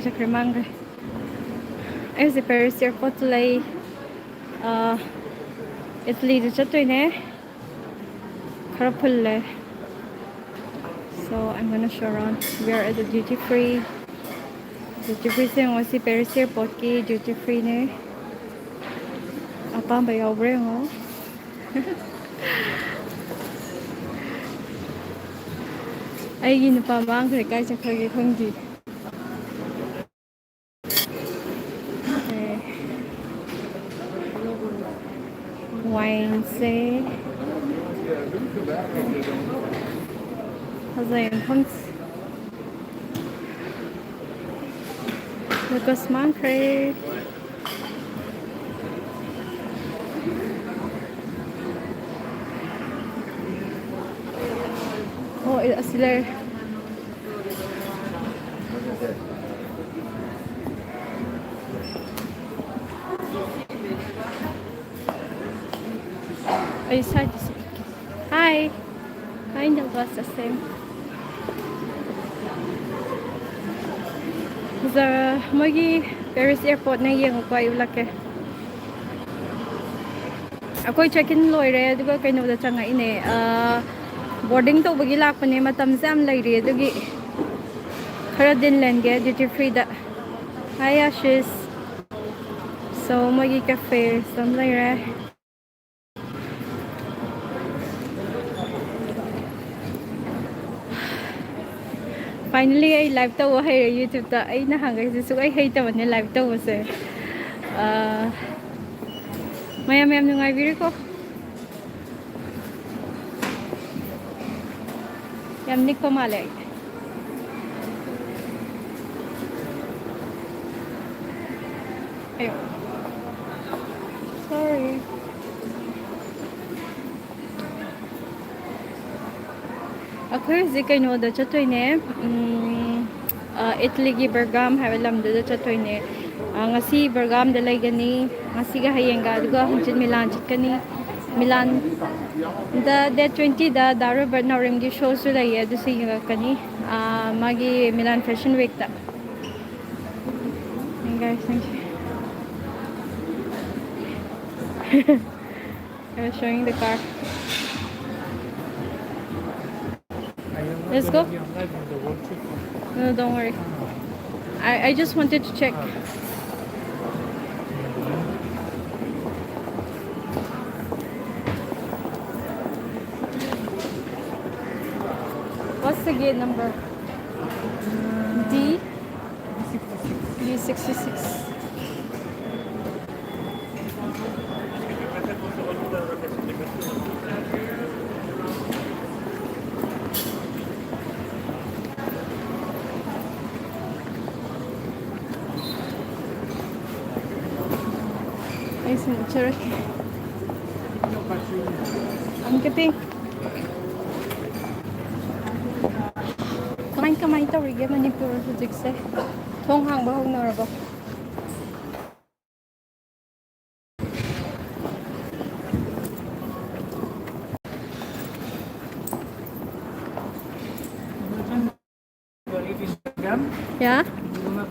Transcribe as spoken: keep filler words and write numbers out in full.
ꯆꯠꯈ꯭ꯔꯦ, ꯃꯥꯡꯈ꯭ꯔꯦ꯫ ꯑꯩ ꯍꯧꯖꯤꯛ Paris airport ꯇ ꯂꯩ꯫ ꯑꯥ, Italy ꯗ ꯆꯠꯇꯣꯏꯅꯦ꯫ ꯈꯔ ꯐꯨꯜꯂꯦ꯫ So I'm gonna show around. We are at the duty free. Duty free ꯁꯦ ꯌꯦꯡꯉꯣ, ꯁꯤ Paris airport ꯀꯤ duty free ꯅꯦ꯫ ꯑꯄꯥꯝꯕ ꯌꯥꯎꯕ꯭ꯔꯥ ꯌꯦꯡꯉꯣ꯫ ꯑꯩꯒꯤ ꯅꯨꯄꯥ ꯃꯥꯡꯈ꯭ꯔꯦ, ꯀꯥꯏ ꯆꯠꯈ꯭ꯔꯒꯦ ꯈꯪꯗꯦ꯫ ꯋꯥꯏꯟꯁꯦ ꯐꯖꯩ ꯃꯐꯝꯁꯦ꯫ Lucas ꯃꯥꯡꯈ꯭ꯔꯦ꯫ ꯑꯣ, ꯑꯁꯤ ꯂꯩꯔꯦ꯫ ꯑꯩ ꯁ꯭ꯋꯥꯏꯗ ꯁꯤ-, hi. Kind of was the same. ꯐꯖ-, ꯃꯣꯏꯒꯤ Paris airport ꯅ ꯌꯦꯡꯉꯨꯀꯣ, ꯑꯩ ꯎꯠꯂꯛꯀꯦ꯫ ꯑꯩꯈꯣꯏ check in ꯂꯣꯏꯔꯦ, ꯑꯗꯨꯒ ꯀꯩꯅꯣꯗ ꯆꯪꯉꯛꯏꯅꯦ, ꯑꯥ, boarding ꯇꯧꯕꯒꯤ ꯂꯥꯛꯄꯅꯦ꯫ ꯃꯇꯝꯁꯦ ꯌꯥꯝ ꯂꯩꯔꯤ, ꯑꯗꯨꯒꯤ ꯈꯔ ꯗꯤꯟ ꯂꯦꯟꯒꯦ duty free ꯗ꯫ Hi, Ashish. So, ꯃꯣꯏꯒꯤ cafe ꯁꯨꯝ ꯂꯩꯔꯦ꯫ Finally, ꯑꯩ live ꯇꯧꯕ ꯍꯩꯔꯦ YouTube ꯇ꯫ ꯑꯩ ꯅꯍꯥꯟꯈꯩꯁꯦ ꯁꯨꯛꯍꯩ ꯍꯩꯇꯕꯅꯦ live ꯇꯧꯕꯁꯦ꯫ ꯑꯥ, ꯃꯌꯥꯝ ꯌꯥꯝ ꯅꯨꯡꯉꯥꯏꯕꯤꯔꯤꯀꯣ? ꯌꯥꯝ ꯅꯤꯛꯄ ꯃꯥꯜꯂꯦ ꯑꯩ꯫ ꯑꯌꯣ꯫ Sorry. ꯑꯩꯈꯣꯏ ꯍꯧꯖꯤꯛ ꯀꯩꯅꯣꯗ ꯆꯠꯇꯣꯏꯅꯦ, ꯎꯝ, ꯑ, ꯏꯇꯂꯤꯒꯤ ꯕꯔꯒꯥꯝ ꯍꯥꯏꯕ ꯂꯝꯗꯨꯗ ꯆꯠꯇꯣꯏꯅꯦ꯫ ꯑ, ꯉꯁꯤ ꯕꯔꯒꯥꯝꯗ ꯂꯩꯒꯅꯤ, ꯉꯁꯤꯒ ꯍꯌꯦꯡꯒ, ꯑꯗꯨꯒ ꯍꯪꯆꯤꯠ ꯃꯤꯂꯥꯟ ꯆꯠꯀꯅꯤ꯫ ꯃꯤꯂꯥꯟꯗ date twenty ꯗ ꯗꯥ ꯔꯣꯕꯔꯠ ꯅꯥꯎꯔꯦꯝꯒꯤ show ꯁꯨ ꯂꯩꯌꯦ, ꯑꯗꯨꯁꯨ ꯌꯦꯡꯉꯛꯀꯅꯤ, ꯑ, ꯃꯥꯒꯤ ꯃꯤꯂꯥꯟ Fashion Week ꯇ꯫ Guys, thank you. I was showing the car. Let's go. No, don't worry. I, I just wanted to check. What's the gate number? D? D sixty-six. ꯑꯩꯁꯨ ꯃꯨꯠꯆꯔꯛꯀꯦ꯫ ꯑꯃꯨꯛꯀ ꯇꯦꯡ꯫ ꯀꯃꯥꯏ ꯀꯃꯥꯏ ꯇꯧꯔꯤꯒꯦ ꯃꯅꯤꯄꯨꯔ ꯍꯧꯖꯤꯛꯁꯦ? ꯊꯣꯡ ꯍꯥꯡꯕ ꯍꯧꯅꯔꯕꯣ? Yeah?